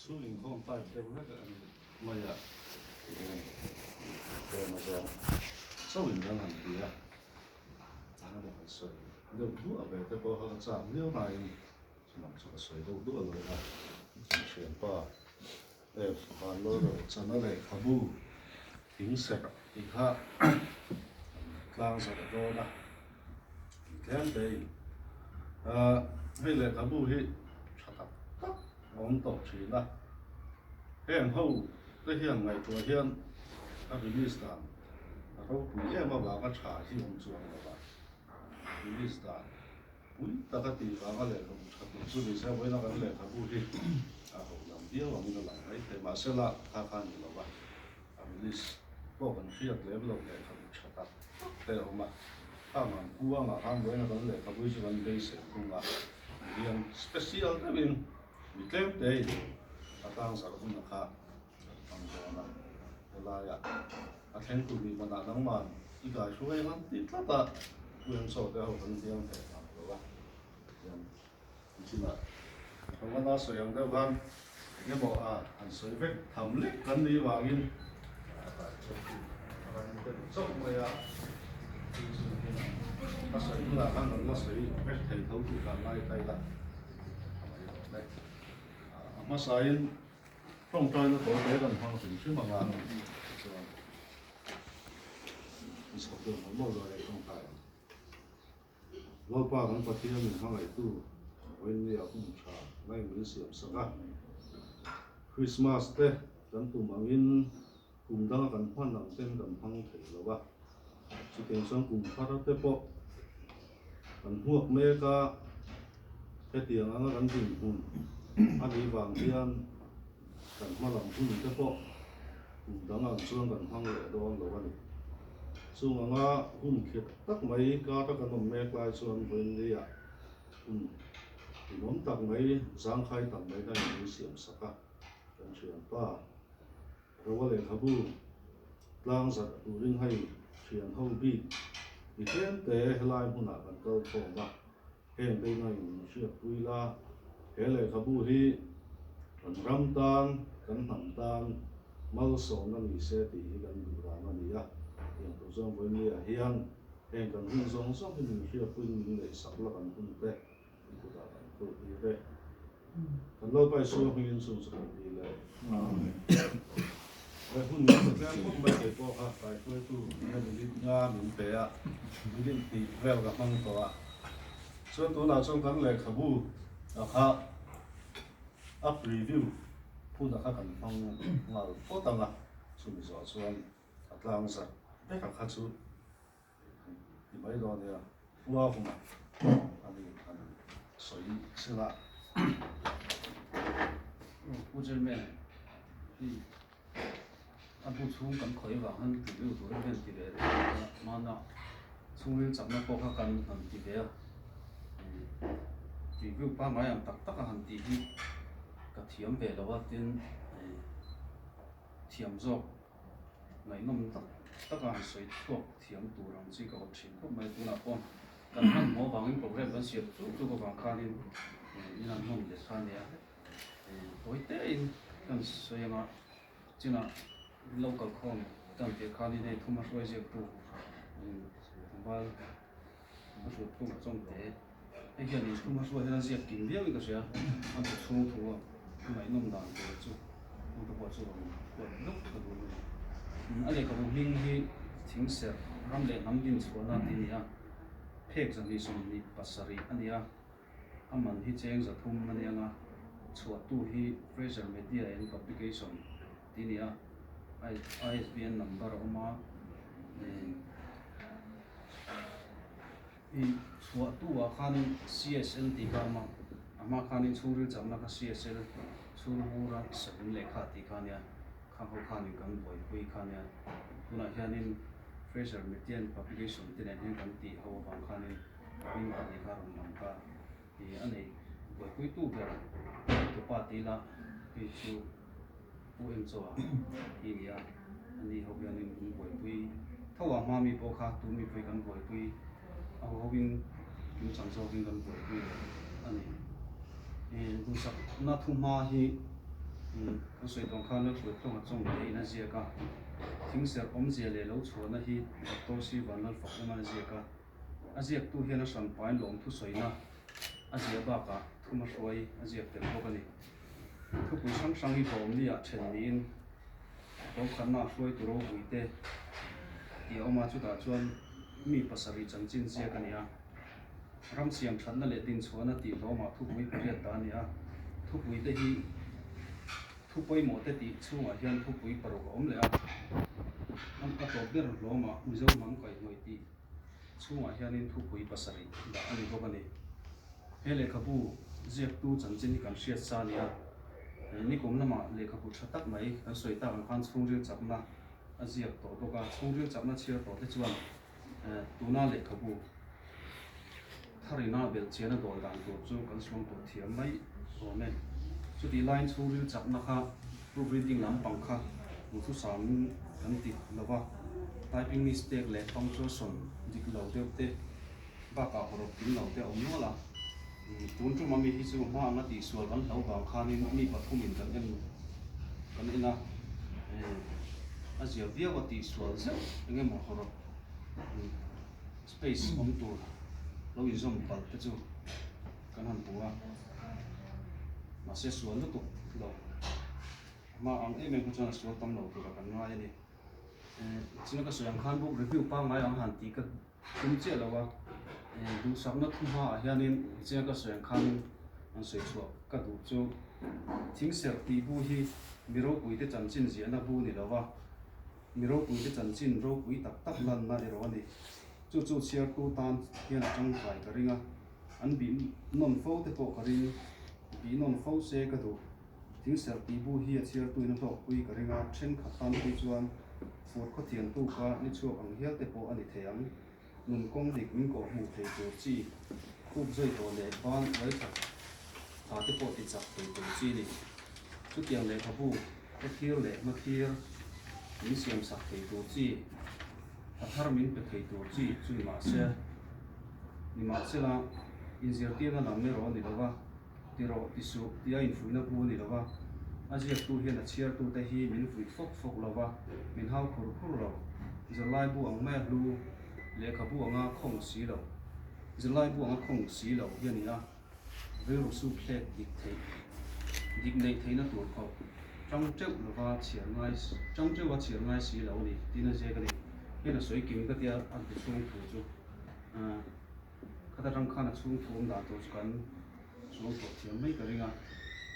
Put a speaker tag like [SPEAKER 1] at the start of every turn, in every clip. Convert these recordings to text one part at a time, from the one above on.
[SPEAKER 1] Chhung inkhawm type deuh hlek a ni mai a, tihian tlem a zawng chauh in kan han ti a, eng emaw han sawi deuh duah ve te pawh kha ka chak viau nain chumang chu ka sawi deuh duah lo a, kan thianpa F Vanlawilo chana lehkhabu thing serh tih kha an tlang zarh dawn a, tlem te in hei lehkhabu hi tha tak tak a awm tawh thin a, heng ho te hian ngaihtuah hian a release dan a ropui em avanga tha hi awm chuang lo va, release dan pui taka tih vanga lehkhabu tha tur chu ni se vawiina kan lehkhabu hi a ho lam viau angin a lang mai thei mahsela kha kha a ni lo va, a release pawh kan hriat lem lo lehkhabu tha tak tak te a awm a, khang ang kuangah khan vawiina kan lehkhabu hi chu kan beisei thung a, hian special deuhin Mi tlem tein a tlangzarh huna kha kan hmang dawn a, helaiah a thleng tur nih manah nangman i kai hruai ang an ti tlat a, Pu Enchaw te ho kan hliam thei vang lo a, tihian nichinah Hrangana sawi ang deuh khan eng emaw a han sawi vek tham lek kan nih vangin a kai chauh chu a rawn deuh chauh mai a, chu chu a sawi hunah khan kan la sawi vek thei tho tih kha ngai ta ila. A hmasain tawngtaina tawi te kan hmang hrim hrim ang a, chuan i chhawp deuh mawlh mawlh dawn e tawngtai ang. Lalpa kan Pathian min hmangaihtu vawiinnia hun tha ngaih min siam sak a, Krismas te kan tum angin kum danga kan hman ang ten kan hmang thei lo a, chutiang chuan kum thar te pawh kan hmuak mek a, hetiang anga kan dinhmun a nih vang hian kan hma lam hun te pawh kum dang ang chuan kan hmang leh dawn lo a ni. Chung anga hun khirh tak mai kar a kan awm mek lai chuan vawiinliah hun inawm tak mai zangkhai tak mai kha in siam sak a, kan thianpa. Roa lehkhabu tlang zarh turin hei thian ho bik mi tlem te helai hmunah kan kal khawm a, heng te inah in min hriatpui la, he lehkhabu hi kan ram tan, kan hnam tan malsawmna ni se tih hi kan duh dan a ni a, tiang tur chuan vawinia hian heng kan hun zawng zawng hi min hriatpuiin min ngaihsak la kan hun te. I kutah kan phur tir e. Kan Lalpa Isua hmingin chung chu kan ti le. Amen. He hun min pe tlem khawp mai kei pawh kha kaihruaitu nge minute nga min pe a, minute hnih vel ka hmang tawh a. Chuan tunah chuan kan lehkhabu a kha a preview hun a kha kan hmang nghal phawt ang a, chumi zawh chuan a tlang zar vek a kha chu Ti mai dawn nia, khua hunah a ni an sawi sela.
[SPEAKER 2] Pu Chairman, hei a bu chhung kan khawih avang hian review tur hi kan ti ve reng a, hmana chhungril chakna pawh kha kan han ti ve a, review pangngai ang tak tak a han tih hi ka thiam ve lo a, tin thiam zawk. Ngaihnawm tak tak a han sawi chhuak thiam tur ang chi ka awt thin khawp mai. Tunah pawh kan hmanhmawh avangin program kan siam tluk tluk avang khanin in an hman leh kha a nia. Tawi tein kan sawi anga chinah local khawm tan tih khanin hei thuma hruai ziaktu tlangval a hruat tluk a chawng te. Hei hian in thuma hruai hian a ziak kim viauin ka hria, a bu chhung thu a ngaihnawm dan tur chu hmangte pawh chu rawn kuat lawk ka duh a ni. A lehkhabu hming hi Thingserh ram leh hnam din chhuahna tih a ni a, phek 227 a ni a, a man hi cheng 300 a ni ang a, chhuahtu hi Fraser Media and Publication tih a ni a, ISBN number a awm a. I chhuah tu ah khan CSL tih kha a awm a, a hma khanin chhungril chakna kha CSL chhunghura sakun lehkha tih kha a nia, khang ho khanin kan buaipui kha a nia. Tunah hianin Fraser Metian Publication te nen hian kan tih ho avang khanin hming pahnih kha a rawn lang ta. I a nei buaipui tu ber tupa tih ila hei chu Pu Enchaw hi a ni a, ani ho hianin kan buaipui tho a, hma mi pawh kha tu mi pawhin kan buaipui a ho hoin kimchang zawkin kan buaipui leh a ni. Duhsakna thuhma hi. Kan sawi tawng khan Lalhruaitluanga Chawngte in a ziak a, thingserh awmzia leh lo chhuahna hi Doctor C Vanlalfak Awman a ziak a. A ziaktu hian a hranpain lawmthu sawina a ziah bakah thuma hruai a ziak tel bawk a ni. Thupui hrang hrang hi hlawmni-ah then niin hlawmkhatna a hruaitu ropuite tih a awm a, chutah chuan mi pasarih chanchin ziak a ni a. Ram siam thatna leh dinchhuahna tih hlawmah thupui pariat ta a ni a, thupuite hi thu pawimawhte tih chhungah hian thupui paruk a awm leh a, a tawp ber hlawmah Mizo hnam kaihhnawih tih chhungah hianin thupui pasarih dah a ni bawk a ni. He lehkhabu ziaktu chanchin hi kan hriat sa a ni a, nikum lamah lehkhabu tha tak mai kan sawi tak ang khan chhungril chakna a ziak tawh bawk a, chhungril chakna chhiar tawh te chuan tuna lehkhabu tharina belhchian a dawl dan tur chu kan suang tawh thiam mai awm e. Chutih laiin chhungril chakna kha proofreading lampang kha duhthusam kan ti lo va, typing mistake leh punctuation dik lo deuh te bakah hawrawp kim lo te a awm nual a. Tun tum ami hi chu hma anga tihsual kan hlo vang khanin mi pathumin kan en kan en a, a zia viau a tihsual zeuh eng emaw hawrawp space awm tur lo inzawm palh te chu kan han hmu a, mahse sual lutuk lo hma ang em em kha chuan a sual tam lo tura kan ngai a ni. China ka sawi ang khan book review pangngai ang han tih ka tum chiah lo a, duhsakna thu hmaah hianin china ka sawi ang khanin an sawi chhuah ka duh chu thingserh tih bu hi mi ropuite chanchin ziahna bu ni lo va, mi ropuite chanchin ropui tak tak lanna erawh a ni. Chu chu chhiartu tan hian a tangkai ka ring a, an bih nawn fo te pawh ka ring, bih nawn fo se ka duh. Thingserh tih bu hi a chhiartuin a hlawkpui ka ring a, thenkhat tan phei chuan fur khawthian tuka ni chhuak ang hial te pawh a ni thei ang. Nun kawng dik min kawh hmuh thei tur chi, khup zui tawh leh ban uai that tha te pawh ti chak thei tur chi ni. Chutiang lehkhabu khawthlir leh hmathlir min siam sak thei tur chi, a thar min pe thei tur chi chu ni mahse, nimahsela inzirtirna lam erawh a ni lo va. Ti rawh, ti suh, tia infuihna bu a ni lo va, a ziaktu hian a chhiartute hi min fuih fawk fawk lo va, min hau khur khur lo. Zirlai bu ang maia hlu, lehkhabu anga khawng si lo, zirlai bu anga khawng si lo hi a ni a, rilru sup hlek dik theih, dik neih theihna tur khawp tang teuh lova chhiar ngai, tang teuha chhiar ngai si lo a ni, tiin a ziak a ni. Hian a sawi kim ka tia a bu chhung thu chu. Khata tang khan a chhung thu awm dan tur chu kan suang tawh thiam mai ka ring a,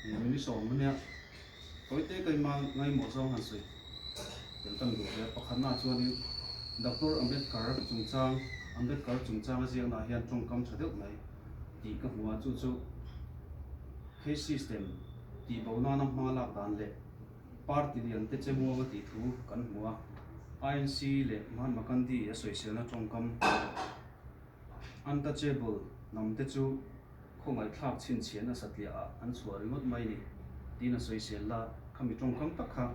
[SPEAKER 2] min sawm ania tawite ka inma ngaimawh zawng han sawi tel tan duh hle. Pakhatna chuanin Doctor Ambedkar chungchang Ambedkar chungchang a ziaknaah hian tawngkam tha deuh mai tih ka hmu a, chu chu Case system tih bo nana hma lak dan leh party lian te che muang a tih thu kan hmu a, INC leh Mahatma Gandhi a sawiselna tawngkam. Untouchable hnam te chu khawngaihthlak chhinchhiah nasa tliah ah an chhuah ringawt mai ni tiin a sawisel la, khami tawngkam tak kha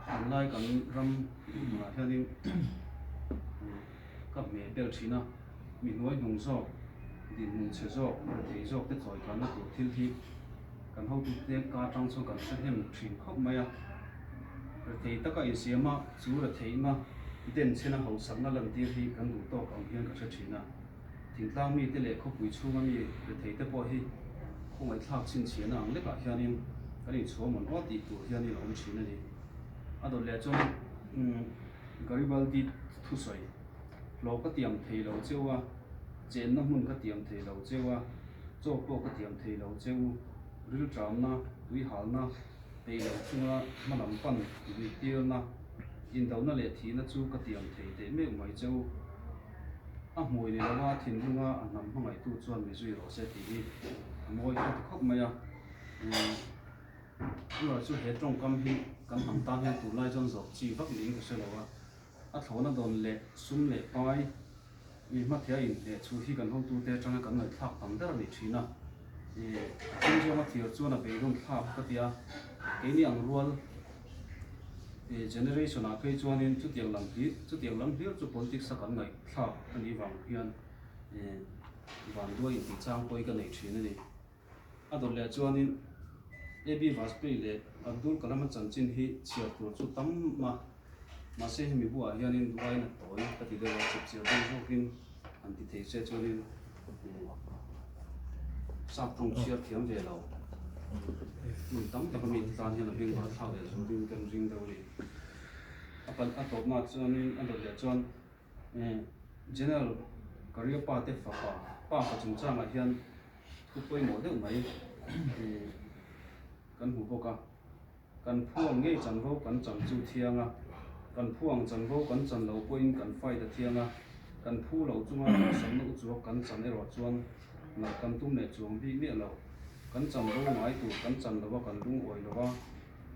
[SPEAKER 2] tunlai kan ram hmunah hianin ka hmeh bel thin a, mi hnuai hnung zawk, dinhmun chhe zawk, rethei zawk te chawikanna tur thil hi kan hotute ka atang chuan kan hre hnem thin khawp mai a, rethei taka insiama chu retheihna denchhena hausakna lantir hi kan duh tawk ang hian ka hre thin a, thingtlang mite leh khawpui chhunga mi rethei te pawh hi khawngaihthlak chhinchhiahna ang lekah hianin kan inchhuah mawn aw tih tur hianin a awm thin a ni. A dawt leh chuan Garibaldi thusawi, Hlawh ka tiam thei lo cheu a, chenna hmun ka tiam thei lo cheu a, chaw pawh ka tiam thei lo cheu, rilṭamna, tuihalna, peih loh chunga hmalam pan luihtirna, indona leh thihna chu ka tiam thei teh meuh mai cheu. A hmui ni lova thinlunga a hnam hmangaihtu chuan mi zui rawh se tih hi a mawi ka ti khawp mai a. Erawh chu he tawngkam hi kan hnam tan hian tunlai chuan zawh chi vak niin ka hre lo a. A thlawhna dawn leh sum leh pai mi hmathia inhneh chu hi kan hotute atanga kan ngaihthlak tam ber a ni thin a. A then zawnga thir chuan a beidawn thlak ka ti a, keini ang rual generation ah phei chuanin chutiang lam hlir chutiang lam hlir chu politics a kan ngaihthlak a nih vang hian vanduai intih chang pawi ka nei thin a ni. A dawt leh chuanin. AB Vajpayee leh Abdul Kalam-a chanchin hi chhiar tur chu tam a, mahse hemi buah hianin duain a tawi ka ti deuh a, chipchiar deuh zawkin han ti thei se chuanin sap tawng chhiar thiam ve lo hmun tam taka mite tan hian a bengvar thlak leh zualin kan ring deuh a ni. A pal a tawpna chuanin a dawt leh chuan General Kariappa te fapa pa fa chungchangah hian thu pawimawh deuh mai kan hmu bawk a. Kan phuang ngei chanvo kan chan chu thiang a, kan phuang chanvo kan chan lo pawhin kan fight a thiang a, kan phu lo chunga duhsakna u chuak kan chan erawh chuan nalh kan tum leh chuang bik miah lo. Kan chanvo ngai tur kan chan lo a, kan lungawi lo a,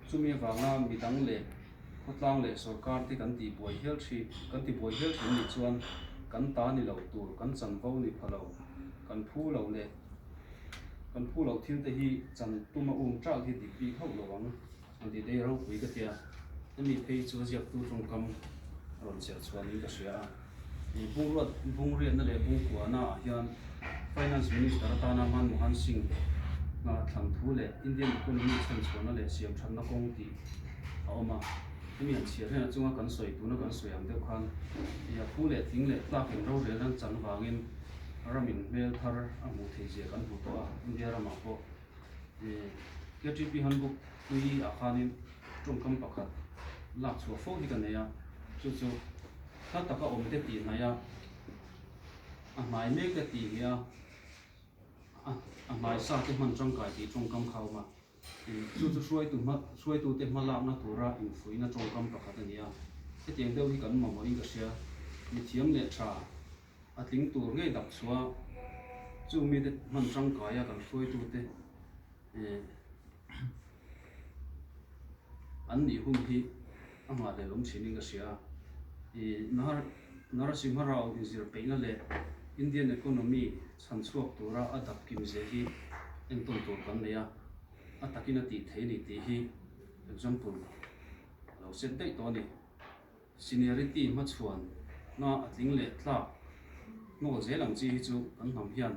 [SPEAKER 2] chumi avanga midang leh Khawtlang leh sorkar te kan tih buai hial thin, kan ti buai hial thin nih chuan kan ta ni lo tur, kan chanvo ni pha lo, kan phu lo leh kan phu loh thil te hi chan tuma um ṭalh hi dik bik hauh lo ang an tih te hi ropui ka tia. Hemi phei chu ziaktu tawngkam a rawn chhiar chhuah niin ka hria a. Bungruat bungriatna leh bungkuahna ah hian Finance Minister atana Manmohan Singh a thlan thu leh Indian economy chhanchhuahna leh siamthatna kawng tih a awm a. Hemi an chhiar hian a chunga kan sawi tuna kan sawi ang deuh khan a phu leh tling leh tlakin rorel an chan vangin ramin hmel thar a hmuh theih zia kan hmu tawh a, India ramah pawh KTP handbook hlui ah khanin tawngkam pakhat lak chhuah fo hi ka nei a, chu chu hla taka awm te tih hnaih a, a hnai mek te tih hi a, a hnai sa te hman tangkai tih tawngkam kha a awm a, chu chu hruaitu hma hruaitute hma lakna tura infuihna tawngkam pakhat a ni a, hetiang deuh hi kan mamawhin ka hria, mithiam leh tha. A tling tur ngei dap chhuah chu mite hman tangkaia kan hruaitute an nih hun hi a nghahhlelh awm thinin ka hria a. Narasimha Rao inzir peihna leh Indian economy chhan chhuak tura a dap kim zia hi entawn tur kan nei a, a takin a tih thei a ni tih hi example a lo set daih tawh a ni. Seniority hmachhuan na a tling leh tlak hnawl zel ang chi hi chu kan hnam hian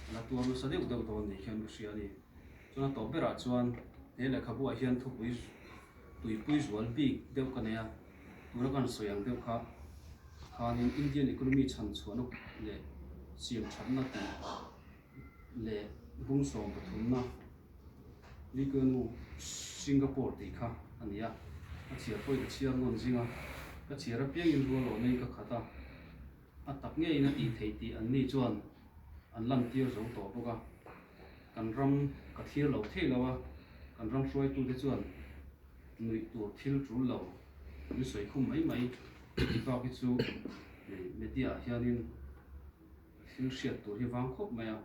[SPEAKER 2] a la tuar nasa deuh deuh dawn ni hian ka hria a ni. Chuan a tawp berah chuan he lehkhabuah hian thupui tuipui zual bik deuh ka nei a, tuna kan sawi ang deuh kha khanin Indian economy chhan chhuahna leh siam thatna tih leh bung 13na Lee Kuan Yew Singapore tih kha a ni a, a chhiar pawhin ka chhiar nawn zing a, ka chhiar apiangin rual awh neiin ka khat a, a tak ngeiin a tih theih tih an ni chuan an lantir zo tawh bawk a, kan ram ka thlir lo thei lo a, kan ram hruaitute chuan nuih tur thil tul lo min sawi khum mai mai tih bak hi chu media ah hianin thil hriat tur hi vang khawp mai a.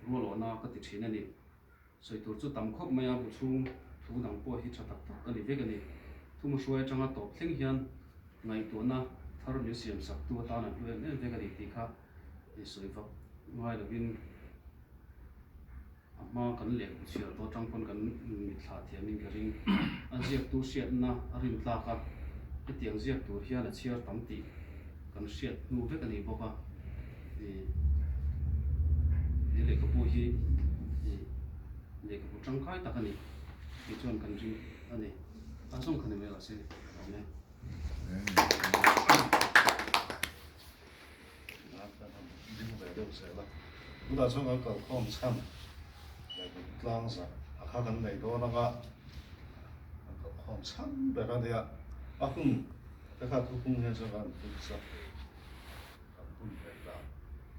[SPEAKER 2] Rualawhna ka ti thin a ni. Sawi tur chu tam khawp mai a, bu chhung thu dang pawh hi tha tak tak a ni vek a ni. Thuma hruai atanga tawp thleng hian ngaihtuahna thar min siam sak tu atan an hlu em em vek a ni tih kha sawi vak ngai lovin a hma kan lehkhabu chhiar tawh atang pawn kan mitthlah thiamin ka ring. A ziaktu hriatna a rintlak a, hetiang ziak tur hian a chhiar tam tih kan hriat hnu vek a ni bawk a. He lehkhabu hi lehkhabu tangkai tak a ni tih chuan kan ring a ni. A zawng kha ni mai rawh se ka lawm e.
[SPEAKER 1] Ding ve deuh zel a. Tunah chuan kan kalkhawm chhan lehkhabu tlang zah a kha kan nei dawn anga kan kalkhawm chhan ber a nia. A hun te kha thupung hian chuan kan fix a. Kan hun theih dan.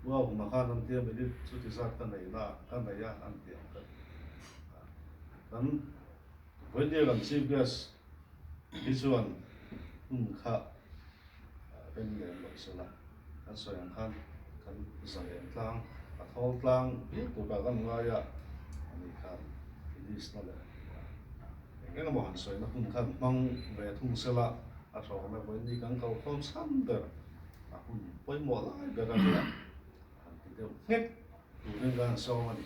[SPEAKER 1] Ua huma khan an tia minute chuti zat ka nei na ka nei a an ti ang ka ti. Kan Vawinia kan chief guest hi chuan hun kha reng lem lo sela kan sawi ang khan kan zalen tlang a thawl tlang viau turah kan ngai a ani khan release na leh eng eng emaw han sawina hun khan hmang ve thung sela a thlawm e Vawinia kan kalkhawm chhan ber. A hun pawimawh lai ber a nia han ti deuh nghek turin kan han sawm a ni.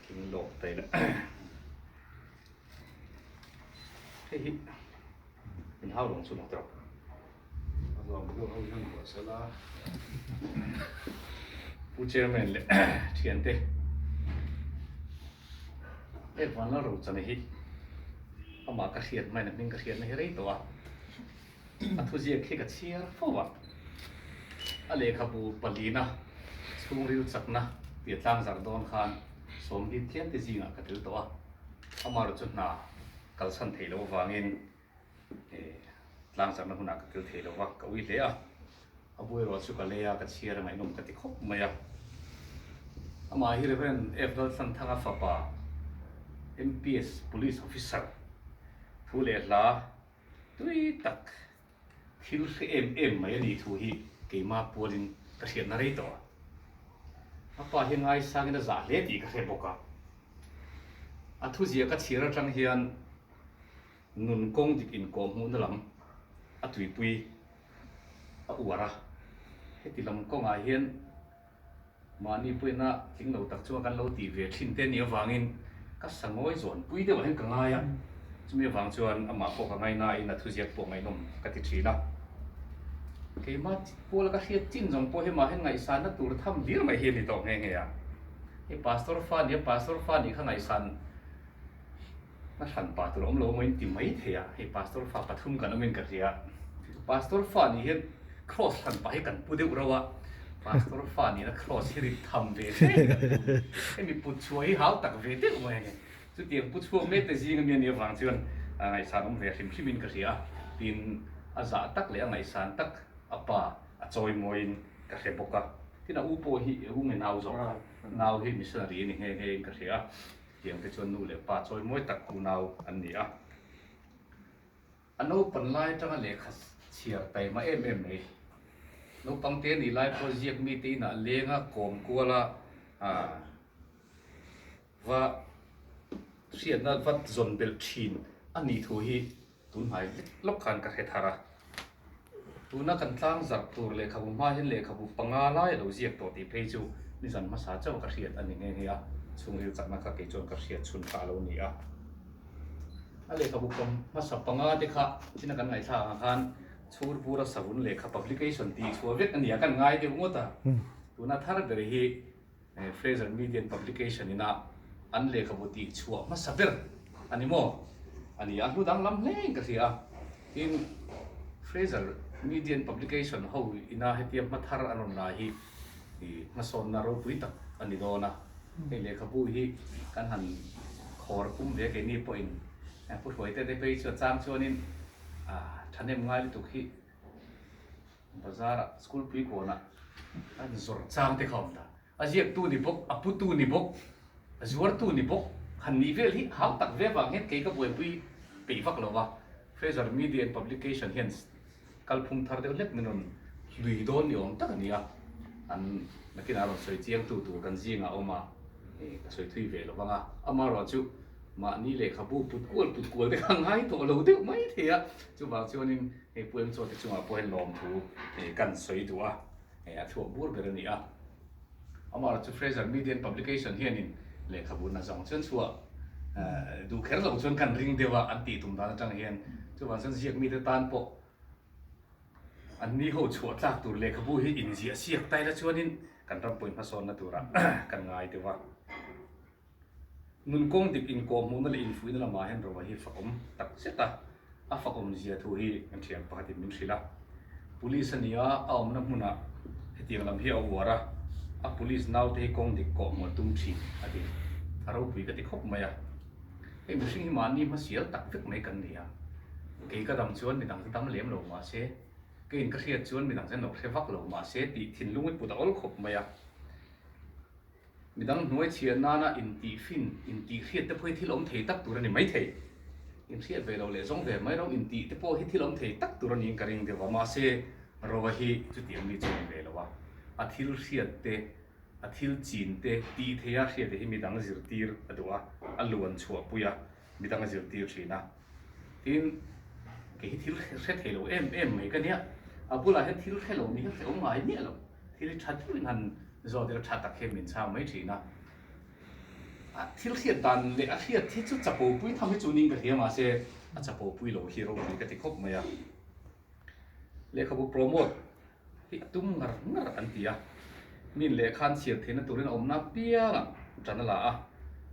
[SPEAKER 3] Thing lawk te leh hei hi min hau lawng chu maw
[SPEAKER 1] A lawm deuh ho hian buah sela.
[SPEAKER 2] Pu Chairman leh thiante he Vanlalrochana hi amah ka hriat hmain a hming ka hriatna hi rei tawh a, a thuziak hi ka chhiar fo a, a lehkhabu palina chhungril chakna tih a tlangzarh dawn khan sawmbik thiante zingah ka tel tawh a, amaherawhchu chu hna kalsan theih loh avangin Tlangzarhna hunah ka tel thei lo va, ka ui hle a. A buairuah chu ka lei a, ka chhiar a ngaihnawm ka ti khawp mai a. Amah hi Rev. F. Laltlanthanga fapa MPS Police Officer thu leh hla tui tak thil hre em em mai a nih thu hi keimah pualin ka hriatna rei tawh a. A pa hi ngaisangin a zah hle tih ka hre bawk a. A thuzia ka chhiar atang hian Nun kawng dik inkawm hmuhna lam a tuipui a uar a, heti lam kawngah hian mahni puina tling lo tak chuan kan lo tih ve thin te nih avangin ka sangawi zawn pui deuhah hian ka ngai a, chumi avang chuan amah pawh ka ngainain a thuziak pawh ngaihnawm ka ti thin a. Keimah puala ka hriat chin zawng pawh hi mah hian ngaihsanna tur tham hlir mai hi a ni tawh nghe nghe a, hei Pastor fa nia Pastor fa nih kha ngaihsan A hran pah tur a awm lo maw in ti mai thei a, hei pastor fa pathum kan awm in ka hria. Pastor fa nih hian cross hran pah hi kan pu deuh rauh a, pastor fa nihna cross hi rit tham ve hle kan pu. Hemi put chhuah hi hau tak ve deuh mai a ni. Chutiang pu chhuak mek te zing ami a nih avang chuan a ngaihsan awm ve hrim hrim in ka hria a, tin a zah tak leh a ngaihsan tak a pa a chawi mawiin ka hre bawk a. Tin a u pawh hi u nge nau zawk a, nau hi missionary a ni nghe nghe in ka hria a. Tiang te chuan nu leh pa chawi mawi tak unau an ni a. A naupan lai atanga lehkha chhiar taima em em mai. Naupang te nih lai pawh ziak mite inah lenga kawm kuala va hriatna va zawn belh thin a nih thu hi Tunhnai lek lawk khan ka hre thar a, tuna kan tlang zarh tur lehkhabu hma hian lehkhabu panga lai a lo ziak tawh tih phei chu nizan hmasa chauh ka hriat a ni nghe nghe a, chhungril chakna kha kei chuan ka hriat chhun kha a lo ni a. A lehkhabu hmasa panga te kha china kan ngaihthlak ang khan Chhurbura Savun lehkha publication tih chhuah vek a ni a, kan ngai deuh ngawt a, tuna thar ber hi Fraser Median Publication ina an lehkhabu tih chhuah hmasa ber a ni maw? A ni a, hnu danglam hle in ka hria a. Tin, Fraser Median Publication ho ina hetia hma thar an rawn la hi hmasawnna ropui tak a ni dawn a. Hei lehkhabu hi kan han khawr pum ve keini pawhin Pu Hruaite te phei chu a chang chuanin thahnem ngai lutuk hi Bazar ah school pui kawn ah an zawrh chang te kha awm ta. A ziak tu ni bawk, a pu tu ni bawk, a zuar tu ni bawk han nih vel hi hau tak ve vang hian kei ka buaipui peih vak lo va. Fraser Media and Publication hian kalphung thar deuh hlek min rawn hlui dawn ni awm tak a ni a. An nakinah rawn sawi chiang tu tur kan zingah a awm a, ka sawi thui ve lo vang a. Amaherawhchu mahni lehkhabu put kual put kual te kha ngai tawh lo deuh mai thei a, chuvang chuanin Hei Pu Emchaw te chungah pawh hian lawmthu kan sawi duh a, a thluak bur ber a ni a. Amaherawhchu Fraser Media and Publication hianin lehkhabu na zawng chuan chhuah duh kher lo chuan kan ring deuh a an tih tum dan atang hian chuvang chuan ziak mite tan pawh an ni ho chhuah tlak tur lehkhabu hi inziah siak ta ila chuanin kan ram pawhin hmasawnna turah kan ngai deuh a. Nun kawng dik inkawh hmuhna leh infuihna lamah hian Rova hi fakawm tak zet a, a fakawm zia thu hi kan thiam pakhatin min hrilh a. Police a ni a, a awmna hmunah hetiang lam hi a uar a, a police naute hi kawng dik kawh hmuh a tum thin a ti. A ropui ka ti khawp mai a. Hei mihring hi mahni hmasial tak vek mai kan ni a, kei ka dam chuan midang te dam lem lo mahse, keiin ka hriat chuan midang te an lo hre vak lo mahse tih thinlung i put a awl khawp mai a. Midang hnuai chhiah nana intihfin, intihhriat te pawh hi thil awm thei tak tur a ni maithei. Inhriat ve lo leh zawng ve mai ro intih te pawh hi thil awm thei tak tur a niin ka ring deuh a, mahse Rova hi chutiang mi chu a ni ve lo a. A thil hriat te, a thil chin te tih theia hriat te hi midang zirtir a duh a, a luan chhuahpui a, midang a zirtir thin a. Tin, kei hi thil hre thei lo em em mai ka nia, a bulah hian thil hre lo ni hi hrehawm ngai miah lo. Thil hi tha deuhin han zawt ila tha tak hian min chhang mai thin a. A thil hriat dan leh a hriat hi chu chapo pui tham hi chu ning ka hria mahse a chapo pui lo hi ropui ka ti khawp mai a. Lehkhabu promote hi a tum ngar ngar an ti a. Min lehkha an chhiar theihna turin a awmna apiangah ṭan a la a.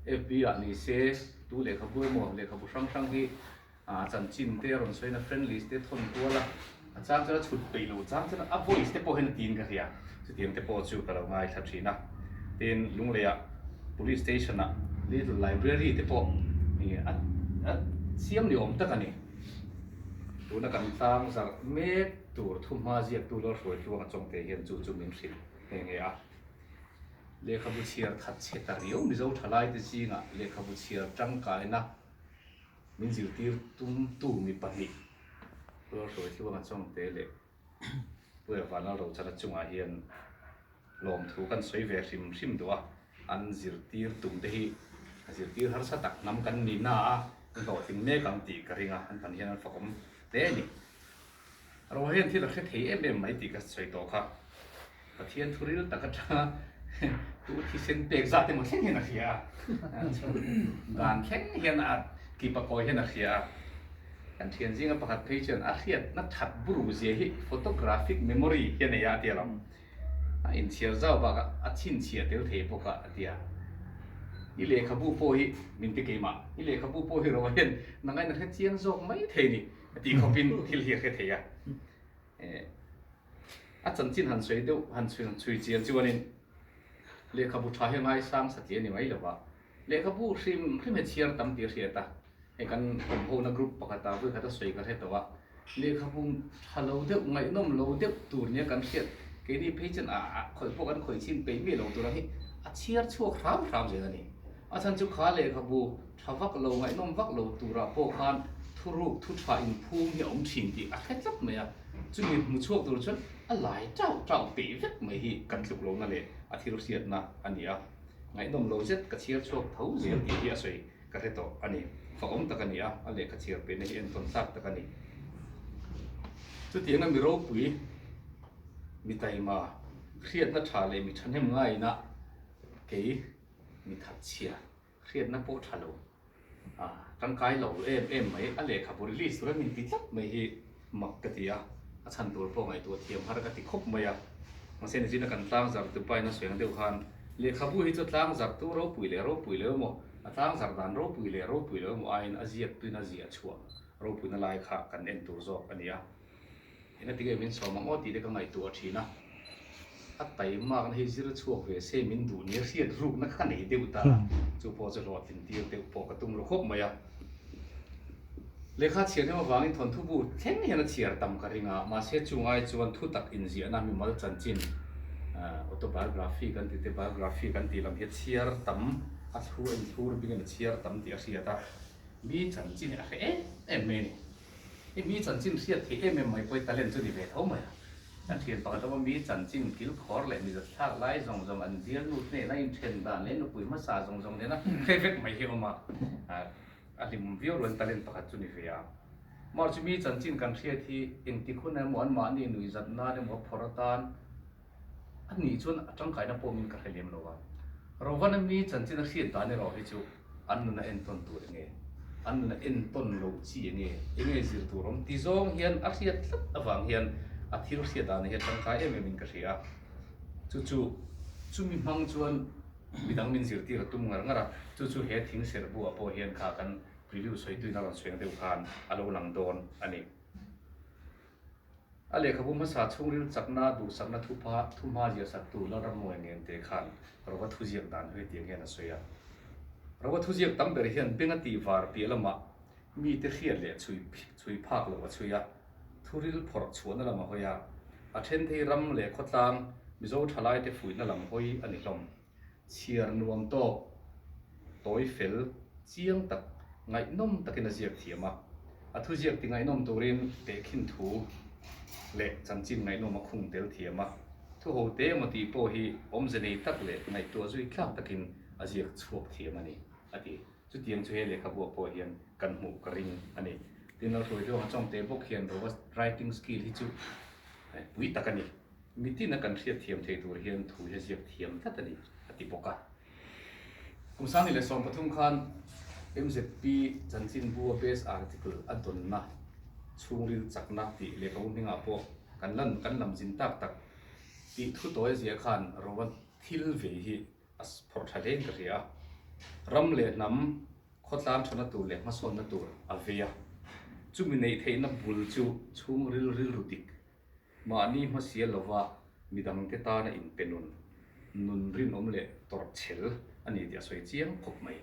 [SPEAKER 2] FB ah ni se, tu lehkhabu emaw lehkhabu hrang hrang hi chanchin te a rawn sawiin a friend list te thawn kual a, a chang chuan a chhut peih lo chang chuan a voice te pawh hian a tiin ka hria, chutiang te pawh chu ka lo ngaithla thin a. Tin, Lungleiah Police Station ah Little Library te pawh a a siam ni awm tak a ni. Tuna kan tlang zarh mek tur thuhma ziaktu Lalhruaitluanga chawngte hian chu chu min hrilh nghe nghe a. Lehkhabu chhiar that chhe ta riau Mizo thalaite zingah lehkhabu chhiar tangkaina Min zirtir tumtu mi pahnih Rualhruaitluanga Chawngte leh Pu Evanal Rochana chungah hian lawmthu kan sawi ve hrim hrim duh a, an zirtir tum te hi a zirtir harsa tak hnam kan ni na a, an hlawhtling mek ang tih ka ring a, an pan hian an fakawm hle a ni. Ro hian thil a hre thei em em mai tih ka sawi tawh kha. Pathian thu ril tak atanga tu thisen pek zat emaw thleng hian a hria a, dan thleng hian a kipa kawi hian a hria a. Kan thian zinga pakhat phei chuan a hriatna that buru zia hi photographic memory hi a nei a a ti alawm. A inchhiar zau bakah a chhinchhiah tel thei bawk a a ti a. I lehkhabu pawh hi min ti keimah, i lehkhabu pawh hi ro hian nangain a hre chiang zawk mai thei ni a tih khawpin thil hi a hre thei a. A chanchin han sawi deuh han chhui chian chuanin lehkhabu tha hi a ngaisang satliah a ni mai lo va, lehkhabu hrim hrim hi chhiar tam tih a hriat a, hei kan awmhona group pakhata vawi khat a sawi ka hre tawh a, lehkhabu tha lo deuh ngaihnawm lo deuh tur nia kan hriat keini phei chuan ah khawih pawh kan khawih chhin peih miah lo tur ang hi a chhiar chhuak hram hram zel a ni. A chhan chu kha lehkhabu Tha vak lo, ngaihnawm vak lo turah pawh khan thuruk thu tha inphum hi a awm thin tih a hre tlat mai a, chumi hmu chhuak tur chuan a lai tauh tauh peih vek mai hi kan tluk lohna leh a thil hriatna a ni a, ngaihnawm lo zet ka chhiar chhuak tho zel tih hi a sawi ka hre tawh a ni. Fahawm tak a ni a, a lehkha chhiar peihna hi entawn tlak tak a ni. Chutianga mi ropui, mi taima, hriatna tha leh mi thahnem ngaina kei mi thatchhia Hriatna pawh tha lo, a tangkai lo em em mai, a lehkhabu release tura min ti tlat mai hi mak ka ti a, a chhan tur pawh ngaihtuah thiam har ka ti khawp mai a. Mahse nichina kan tlangzar tu pain a sawi ang deuh khan lehkhabu hi chu tlangzar tu ropui leh ropui lo emaw, a tlangzar dan ropui leh ropui lo emaw aiin a ziak tuin a ziah chhuah ropuina lai kha kan en tur zawk a ni a. Engatinge min sawm ang aw tih te ka ngaihtuah thin a, a taimakna hi zir chhuak ve se min duh nia hriat rukna kha ka nei deuh ta a, chu pawh chu hlawhtlin tir deuh pawh ka tum ru khawp mai a. Lehkha chhiar hnem avangin thawnthu bu thleng hian a chhiar tam ka ring a, mahse chungai chuan thutak inziahna mimal chanchin autobiography kan tih te biography kan tih lam hi a chhiar tam, a thlu a inthlur bingin a chhiar tam tih a hriat a, mi chanchin hi a hre em em mai a ni. I mi chanchin hriat theih em em mai pawh i talent chu ni ve tho mai a. Kan thian pakhat awm a, mi chanchin kil khawr leh mi zatthlak lai zawng zawng an bial nu hnena inthen dan leh nupui hmasa zawng zawng nena hre vek mai hi a awm a, a hlim viau rual talent pakhat chu ni ve a. Mahse chu mi chanchin kan hriat hi engtik hun emaw anmahni nuihzat nan emaw a phawrh atan a nih chuan a tangkaina pawh min ka hre lem lo a. Rovana mi chanchin a hriat dan erawh hi chu an nuna entawn tur enge, an nuna entawn loh chi enge, enge zir tur awm ti zawng hian a hriat tlat avang hian a thil hriat dan hi a tangkai em em in ka hria a. Chu chu chumi hmang chuan midang min zirtir a tum ngar ngar a, chu chu he thing serh buah pawh hian kha kan preview sawituin a rawn sawi ang deuh khan a lo lang dawn a ni. A lehkhabu hmasa chhungril chakna duhsakna thupha thuhma ziahsaktu Lalrammuai Ngente khan Rova thuziak dan hui tiang hian a sawi a. Rova thuziak tam ber hian benga tih var piah lamah mite hriat leh chhui chhui phak loh a chhui a, thuril phawrh chhuahna lam a hawi a, a then thei ram leh khawtlang Mizo thalaite fuihna lam hawi a ni hlawm. Chhiar nuam tawk, tawi fel, chiang tak, ngaihnawm takin a ziak thiam a. A thuziak ti ngaihnawm turin tehkhin thu leh chanchin ngaihnawm a khung tel thiam a. Thu ho te emaw tih pawh hi awmze nei tak leh ngaihtuah zui tlak takin a ziak chhuak thiam a ni, a ti. Chutiang chu he lehkhabuah pawh hian kan hmuh ka ring a ni. Tin, Lalhruaitluanga Chawngte bawk hian Rova writing skill hi chu pui tak a ni. Mitin a kan hriat thiam thei tur hian thu hi a ziak thiam tlat a ni, a ti bawk a. Kum 2013 khan MZP chanchinbu a best article a dawnna chhungril chakna tih lehkhabu hmingah pawh kan lan kan lam zin tak tak. Tih thu tawi zia khan Rova thil vei hi a phawrh tha hlein ka hria a. Ram leh hnam khawtlang thana tur leh hmasawnna tur a vei a. Chumi neih theihna bul chu chhungril rilru dik, mahni hmasial lova midangte tana inpe nun, nun rinawm leh tawrh chhel a ni tih a sawi chiang khawp mai.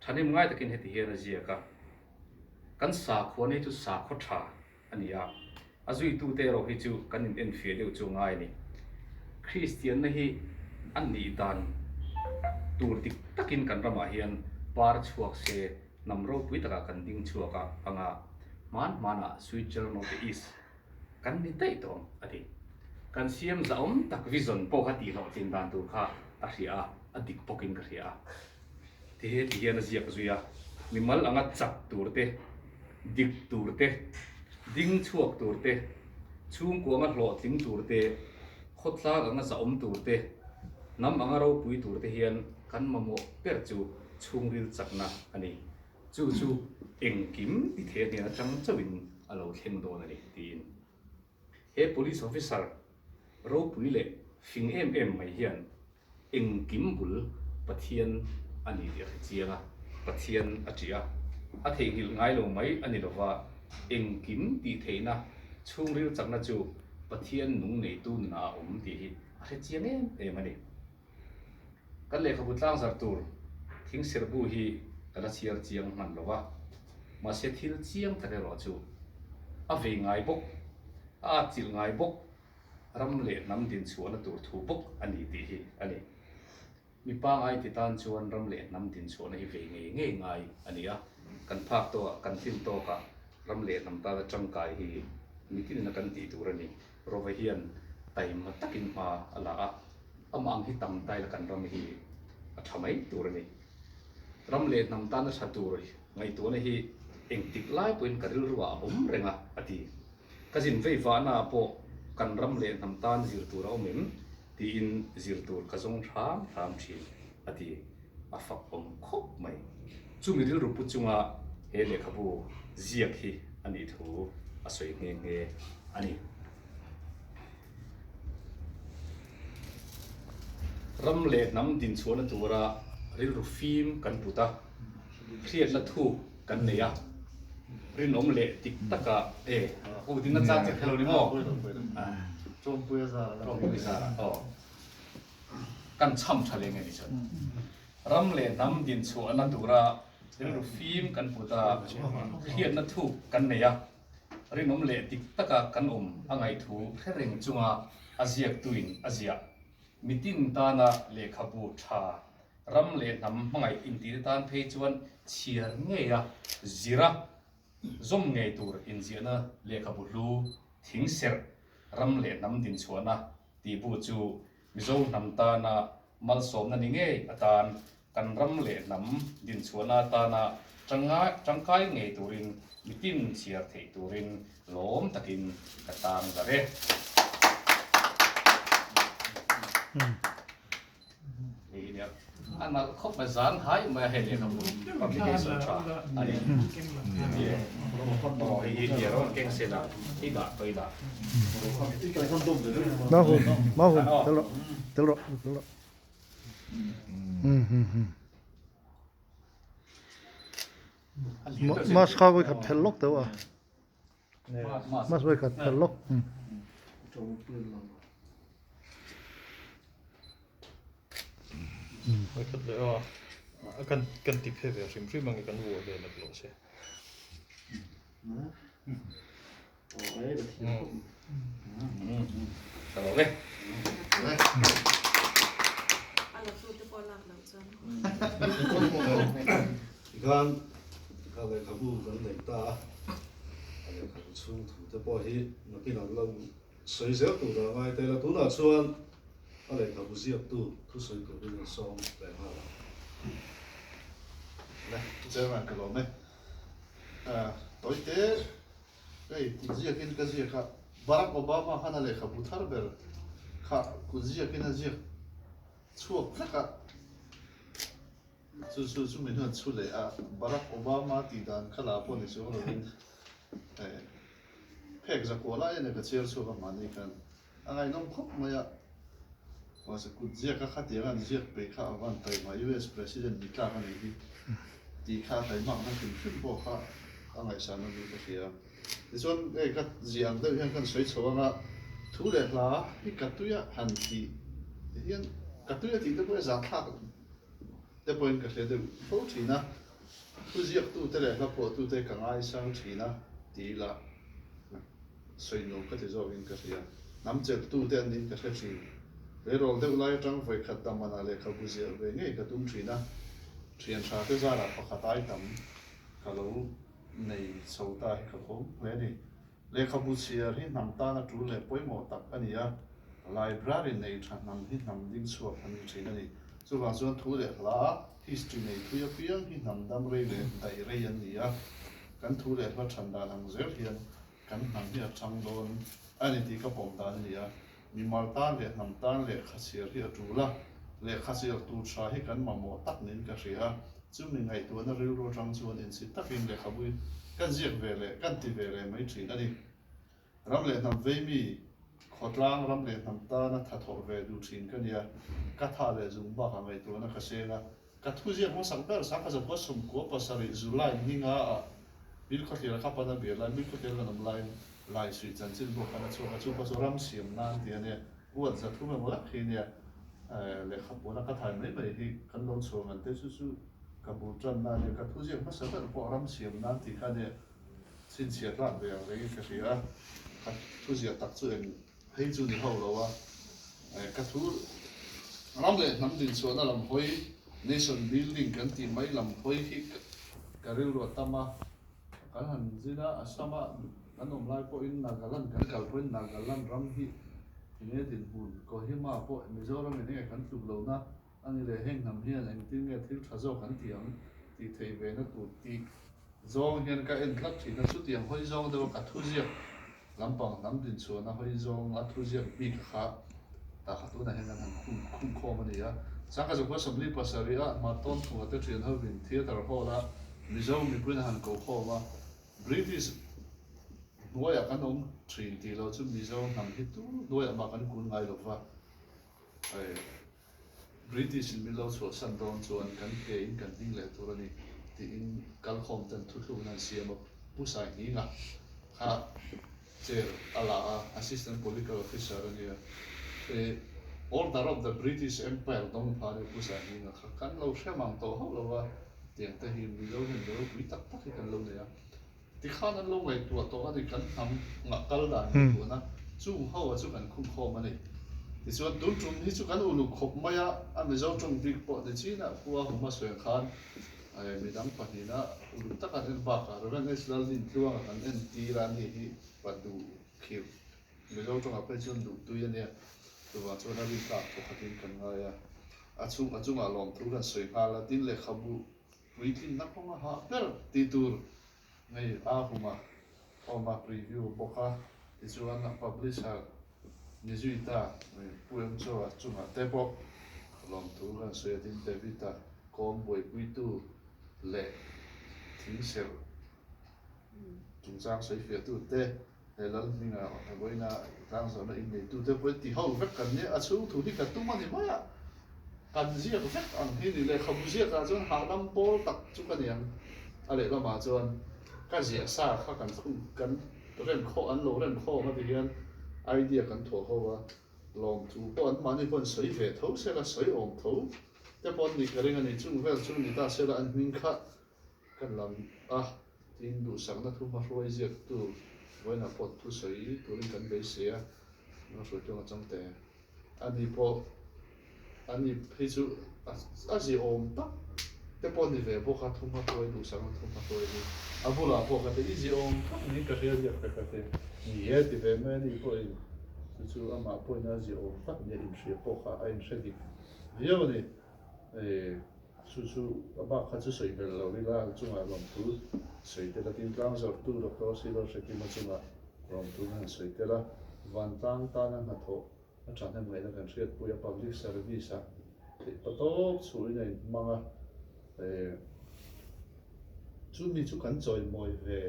[SPEAKER 2] Thahnem ngai takin heti hian a ziak a, Kan sakhua nei chu sakhaw tha a ni a, a zuitute erawh hi chu kan in enfiah deuh chu ngai a ni. Kristianna hi a nih dan tur dik takin kan ramah hian par chhuak se hnam ropui takah kan ding chhuak a anga hman hmanah Switzerland of the East kan ni daih tawh ang a ti. Kan siam zahawm tak vision pawh kha tihhlawhtlin dan tur kha a hria a, a dik bawkin ka hria a. Ti he ti hian a ziak zui a, mimal anga chak tur te, dik tur te, ding chhuak tur te, chhungkua anga hlawhtling tur te, khawtlang anga zahawm tur te, hnam anga ropui tur te hian kan mamawh ber chu chhungril chakna a ni. Chu chu engkim ti thei a hnen atang chauhin a lo thleng dawn a ni, tiin. He police officer ropui leh fing em em mai hian engkim bul Pathian a ni tih a hre chiang a, Pathian a ṭih a, a theihnghilh ngai lo mai a ni lova, engkim tih theihna chhungril chakna chu Pathian nung neitu nunah a awm tih hi a hre chiang em em a ni. Kan lehkhabu tlangzar tur thingserbu hi ka la chhiar chiang hman lo va, mahse thil chiang tak erawh chu a vei ngai bawk, a atchilh ngai bawk, ram leh hnam dinchhuahna tur thu bawk a ni tih hi a ni. Mi pangai ti tan chuan ram leh hnam dinchhuahna hi vei ngei ngei ngai a ni a, kan phak tawkah, kan tlin tawkah ram leh hnam tana tangkai hi mitin a kan tih tur a ni. Rova hian taima takin hma a la a, amah ang hi tam ta ila kan ram hi a tha mai tur a ni. Ram leh hnam tana tha tur ngaihtuahna hi engtik lai pawhin ka rilruah a awm reng a, a ti. Ka zin vei vahna ah pawh kan ram leh hnam tan zir tur a awm em? tiin zir tur ka zawng hram hram thin, a ti. A fak awm khawp mai. Chumi rilru pu chunga he lehkhabu ziak hi a nih thu a sawi nghe nghe a ni. Ram leh hnam dinchhuahna tura rilru fim kan put a, hriatna thuk kan nei a, rinawm leh dik taka e u ding a chak che kha lo ni maw?
[SPEAKER 1] Tawngpui a zar a.
[SPEAKER 2] Tawngpui zar a aw. Kan chham tha leng e ni chuan. Ram leh hnam dinchhuahna tura rilru fim kan put a, hriatna thuk kan nei a, rinawm leh dik taka kan awm a ngaihthu hre reng chunga a ziaktuin a ziah. Mitin tana lehkhabu tha ram leh hnam hmangaih intihte tan phei chuan chhiar ngeia zira zawm ngei tur inziahna lehkhabu hlu thingserh ram leh hnam dinchhuahna tih bu chu Mizo hnam tana malsawmna ni ngei atan kan ram leh hnam dinchhuahna atana tangkai ngei turin mitin chhiar theih turin lawm takin ka tang zar e. A nalh khawp mai zan hai mai a hei lehkhabu publication tha a ni. Aw hei hi nia rawn keng se la i dah tawh i dah.
[SPEAKER 4] Mahum mahum tel rawh tel rawh tel rawh. Mask kha vawikhat phelh lawk teuh a. Mask vawikhat phelh lawk.
[SPEAKER 5] Vawikhat leh a kan kan ti phe ve hrim hrim ang kan vuah ve lak lo se.
[SPEAKER 1] Tikhan ka lehkhabu kan nei ta a, a lehkhabu chhung thu te pawh hi nakin an lo sawi zel tur a ngai tel a, tunah chuan a lehkhabu ziaktu thusawi turin an sawm leh nghal ang.
[SPEAKER 6] Le, Chairman ka lawm e. Tawite hei kut ziakin ka ziak a, Barack Obama khan a lehkhabu thar ber kha kut ziakin a ziak chhuak vek a, chu chu chumi hnuan chhu leh a, Barack Obama tih dan kha la pawh ni chuang lovin phek zakua lai a nia ka chhiar chhuak a mahni khan. A ngaihnawm khawp mai a, mahse kut ziaka khatiang an ziak peih kha a van taima US President ni tlak a nih hi tih kha a taimakna hrim hrim pawh kha a ngaihsan a ni ka hria. Tichuan hei ka ziah ang deuh hian kan sawi chho anga thu leh hla hi ka tuia han tih hian ka tuia tih te pawh hi zahthlak te pawhin ka hria deuh fo thin a, thu ziaktute leh hla phuahtute ka ngaisang thin a ti ila sawi nuam ka ti zawkin ka hria. Hnam chelhtute an niin ka hre thin. Reirawl deuh lai atang vawikhat damana lehkhabu ziah ve ngei ka tum thin a, thian tha te zarah pakhat ai tam ka lo nei chho ta hi ka khawm hle a ni. Lehkhabu chhiar hi hnam tana tul leh pawimawh tak a ni a, library nei tha hnam hi hnam ding chhuak an ni thin a ni. Chuvang chuan thu leh hla, history nei thui apiang hi hnam dam rei leh daih rei an ni a, kan thu leh hla than dan ang zel hian kan hnam hi a chang dawn a ni tih ka pawm dan a ni a. Mimal tan leh hnam tan lehkha chhiar hi a tul a, lehkha chhiar tur tha hi kan mamawh tak niin ka hria a, chumi ngaihtuahna rilru atang chuan insit takin lehkhabu kan ziak ve leh kan ti ve leh mai thin a ni. Ram leh hnam vei mi, khawtlang ram leh hnam tana tha thawh ve duh thin ka nia, ka tha leh zung bakah ngaihtuahna ka seng a, Ka thuziak hmasak ber Sangha Zakua 17 July ninga ah Bilkhawthlir a ka pan a bia lai Bilkhawthlir kan awm laiin Lai suih chanchin bawk khan a chhuak a, chu pawh chu ram siam nan tih a nia, uat 300 emaw lak hi a nia, lehkhapuan a ka thai mai mai hi kan lo chhuah ngan te chu chu ka bul tan na a nia, ka thuziak hmasa ber pawh ram siam nan tih kha a nia, chhinchhiah tlak ve ang rengin ka hria a, ka thuziah tak chu eng Hei chu ni hauh lo a, ka thu ram leh hnam dinchhuahna lam hawi, nation building kan tih mai lam hawi hi ka rilru a tam a. Kan han zin a, Assam-a kan awm lai pawhin Nagaland kan kal pawhin Nagaland ram hi enge dinhmun, Kohima pawh Mizoram in enge kan tluk lohna a ni leh heng hnam hian engtin nge thil tha zawk an tih ang tih theih ve na tur tih zawng hian ka en tlat thin a, chutiang hawi zawng deuha ka thuziak lampang hnam dinchhuahna hawi zawng a thuziak bik kha tah kha tunah hian kan han khum khum khawm a ni a. Sangha Zakua 47 ah Hmartawn Thunga te thian hovin Theatre Hall a Mizo mipuiin a han ko khawm a, British hnuaiah kan awm thin tih loh chu Mizo hnam hi tu hnuaiah mah kan kun ngai lova. British in min lo chhuahsan dawn chuan kan ke in kan ding leh tur a ni tiin kalkhawm ten thuthlukna an siam a, Pu Saihninga kha chair a la a, Assistant Political Officer a nia. Order of the British Empire dawng pha a nia Pu Saihninga kha, kan lo hre mang tawh hauh lo va, tiang te hi Mizo hian mi ropui tak tak hi kan lo nei a, tikhan an lo ngaihtuah tawh a ni, kan hnam ngah kal dan ngaihtuahna chung ho a chu kan khum khawm a ni. Tichuan tun tum hi chu kan uluk khawp mai a, a Mizo tawng bik pawh ni chinah khua huma sawi khan midang pahnihna uluk tak an en bakah Rev. H. Lalrintluanga kan en tir a ni hi pa duh khirh Mizo tawngah phei chuan duh tui a nia, chuvang chuan a rintlak thawkhatin kan ngai a, a chung a chungah lawmthu kan sawi nghal a, tin lehkhabu Puitlinna kawng a hah ber tih tur ngei a hum a, awm a preview bawk a, tichuan a publisher ni zui ta Pu Emchaw-a chungah te pawh lawmthu kan sawi a, tin David-a kawm buaipuitu leh thingserh chungchang sawifiahtu te he Lalhminga vawiina tlangzawhna inneitute pawhin ti ho vek kan nia, a chhung thu hi ka tum a ni mai a, kan ziak vek ang hi ni lehkhabu ziakah chuan hahdam pawl tak chu ka ni ang, a lehlamah chuan ka ziah sa kha kan kan rem khawh an lo rem khawm a ti hian idea kan thawh ho a, lawmthu pawh an mahni pawhin sawi ve tho sela sawi awm tho te pawh an nih ka ring a ni, chung vel chu ni ta sela an hming kha Kan lam a, tin duhsakna thu hmahruai ziaktu vawiinah pawh thusawi turin kan beisei a, hmahruai tluang a chang teh. Ani pawh, ani phei chu a ziaawm tak te pawh a ni ve bawk a, thu hmahruai, duhsakna thu hmahruai hi a bulah pawh ka ti, i ziaawm tak niin ka hria ziak vek a ti. Ni e ti ve mai a ni pawhin chu chu amah pawhin a ziaawm tak nia inhria pawh kha a inhre dik viau a ni. Chu chu a bak kha chu sawi belh lo ila a chungah lawmthu sawi tel a, tin tlangzawrhtu Doctor Silor Hrekima chungah lawmthu kan han sawi tel a, vantlang tana hnathawh a thahnem ngaihna kan hriatpui a, public service ah theih patawp chhuhin a inhmang a, chumi chu kan chawimawi ve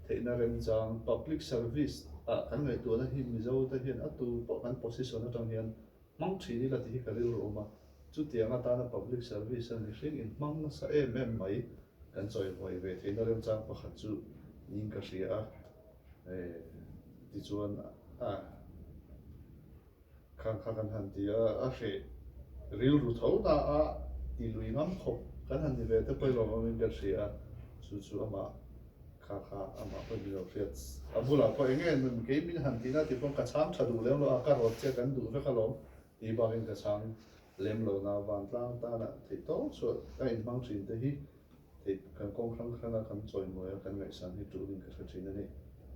[SPEAKER 6] theihna remchang public service. ah kan ngaihtuahna hi Mizo te hian a tu pawh kan position atang hian hmang thin ila tih hi ka rilru awm a, chutiang atana public service a mihring inhmang nasa em em mai kan chawimawi ve theihna remchang pakhat chu niin ka hria a, tichuan a Khang kha kan han ti a, a hreh rilru tho na a ti lui ngam khawp kan han ni ve te pawh lawm awmin ka hria a, chu chu amah kha kha amah pawh min lo hriat a bulah pawh eng nge nun kei min han tihna tih pawh ka chhang tha duh lem lo a, ka rawt che kan duh vek alawm tih bakin ka chhang lem lo na vantlang tana theih tawk chhuah a inhmang thin te hi theih kan kawng hrang hranga kan chawimawi a kan ngaihsan hi tulin ka hre thin a ni.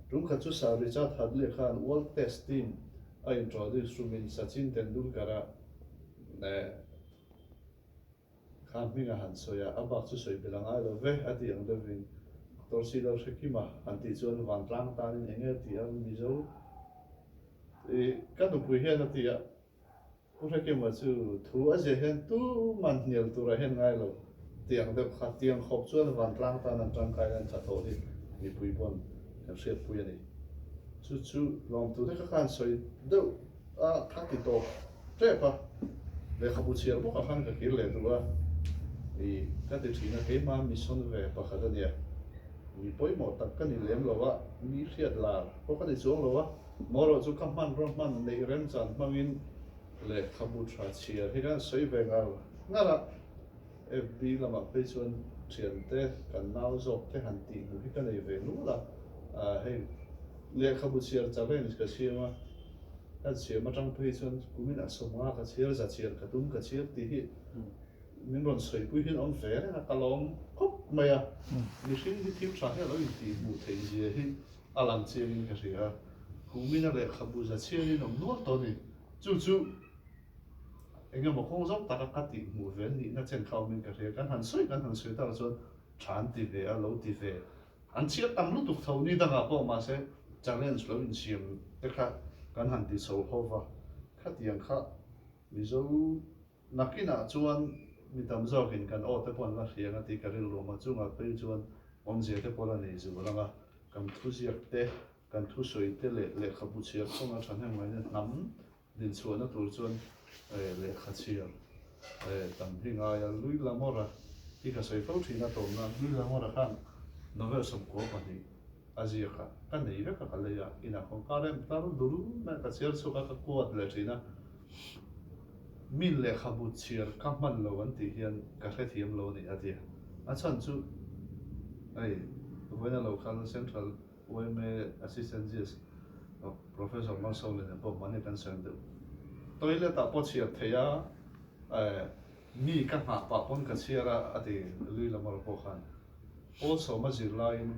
[SPEAKER 6] Tum khat chu Sir Richard Hadley khan World Test team a introduce rumin Sachin Tendulkar-a kha hming a han sawi a, a bak chu sawi belh a ngai lo ve a tih ang deuhin Doctor Silo Hrekima han tih chuan vantlang tanin eng nge tih a Mizo ka nupui hian a ti a. Pu Hrekima chu thu a ziah hian tuman hnial turah hian ngai lo tiang deuh kha tiang khawp chuan vantlang tan an tangkai an tha tawh hi mipui pawn kan hriatpui a ni. Chu chu lawmtu te kha khan sawi deuh a kha ti tawp tep a, lehkhabu chhiar bawkah khan ka kir leh duh a, ih ka ti thin a keimah mission ve pakhat a nia, mi pawimawh tak ka ni lem lo a, mi hriat lar pawh ka ni chuang lo a. Mawrawh chu ka hmanraw hman neih remchan hmangin lehkhabu tha chhiar hi kan sawi ve ngar ngar a, FB lamah phei chuan thiante kan nau zawk te han tih hmuh hi ka nei ve nual a, hei lehkhabu chhiar challenge ka siam a, ka siam atang phei chuan kumin a sawmnga ka chhiar za chhiar ka tum ka chhiar tih hi min rawn sawipui hian awm ve reng a, ka lawm khawp mai a, mihring hi thil tha hi a lo intih hmuh theih zia hi A lang chiangin ka hria a, Kumina lehkhabu za chhiarin awm nual tawh a ni. Chu chu eng emaw kawng zawng taka ka tih hmuh ve nihna chen kha awmin ka hria. Kan han sawi kan han sawi takah chuan tha an ti ve a, lo ti ve. An chhiat tam lutuk tho ni dangah pawh mahse challenge lo insiam te kha kan han ti chho ho va, khatiang kha Mizo Nakinah chuan mi tam zawkin kan aw te pawh an la hria ang a tih ka rilru awm a, chungah phei chuan awmzia te pawh la nei zul ang a, kan thuziak te, kan thusawi te leh lehkhabu chhiar kawng a thahnem ngaihna hnam dinchhuahna tur chuan lehkha chhiar tam hi ngai a, Louis L'Amour-a hi ka sawi fo thin a tawm nan Louis L'Amour-a khan novel 92 a ziak a, ka nei vek a ka lei a, inah kawngka rem tar dul mai a ka chhiar chhuak a, ka kuat leh thin a. Min lehkhabu chhiar ka hman lo an tih hian ka hrethiam lo a ni a ti a. A chhan chu hei vawiina lo khan Central yma Assistant GS Professor Malsawmliana pawh mahni kan sawi deuh. Toilet ah pawh chhiar theih a, mi ka nghah pah pawn ka chhiar a a ti Lui Lamar pawh khan. Pawl sawma zir laiin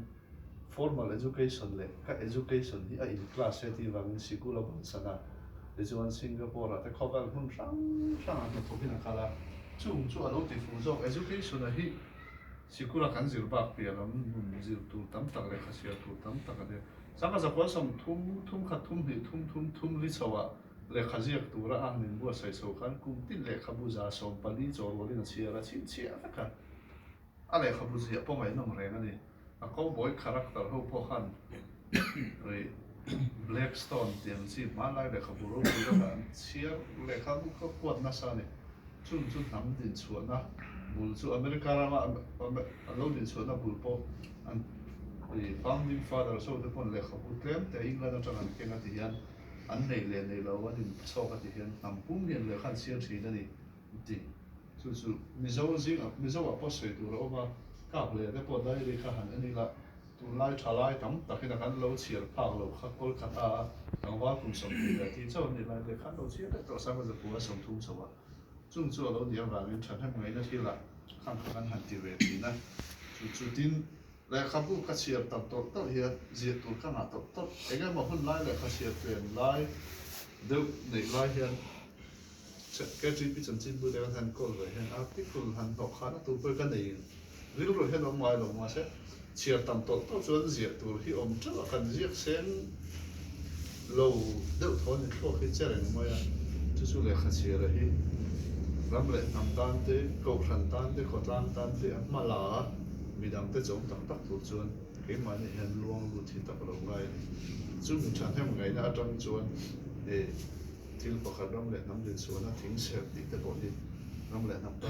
[SPEAKER 6] formal education leh ka education hi a in class he tih vangin sikul a bansan a, tichuan Singapore ah te khawvel hmun hrang hrang ah hnathawkin a kal a, chung chu a lo ti fuh zawk education ah hi sikul a kan zir bak piah lam nun zir tur tam tak leh khasiar tur tam tak a nia. Sangha zakua 30 thum khat thum hnih thum thum thum li chho ah lehkha ziak tura a han inbuatsaih chho khan kum tin lehkhabu 140 chaw rualin a chhiar a chhinchhiah vek a. A lehkhabu ziah pawh ngaihnawm reng a ni. A cowboy character ho pawh khan ri Blackstone tih ang chi hmanlai lehkhabu ropui lakah an chhiar lehkhabu kha kuat nasa a ni. Chung chu hnam dinchhuahna bul chu America rama an lo dinchhuahna bul pawh an ri founding fathers ho te pawn lehkhabu tlem te England atang an keng a ti hian an neih leh neih lo an inchhawk a ti hian hnam pum hian lehkha an chhiar thin a ni. Ti. Chu chu Mizo zingah Mizoah pawh sawi tur a awm a, kap leh te pawh diary kha han en ila, tunlai tha lai tam takin a kan lo chhiar phak loh kha Kolkata a tlangval kum 20 ti chauh an nih lai te khan lo chhiar daih tawh Sangha zakua 30 chho a, chung chu a lo nih avangin thahnem ngaihna thilah khang kha kan han ti ve thin a, chu chu tin lehkhabu ka chhiar tam tawlh tawlh hian ziah tur ka ngah tawlh tawlh, eng emaw hun lai lehkha chhiar tlem lai deuh neih lai hian. KTP chanchinbu te kan han call ve hian article han hnawh khan a tur pawh hi ka nei rilru hian awm ngai lo mahse chhiar tam tawlh tawlh chuan ziah tur hi awm teuh a kan ziak seng lo deuh thaw ni thluak hi che reng mai a chu chu lehkha chhiara hi ram leh hnam tan te kohhran tan te khawtlang tan te a hma la a midang te chawm tak tak tur chuan. Keimahni hian luang lut hi tak lo ngai a ni. Chumi thahnem ngaihna atang chuan thil pakhat ram leh hnam dinchhuahna thing serh tih te pawh hi ram leh hnam tan.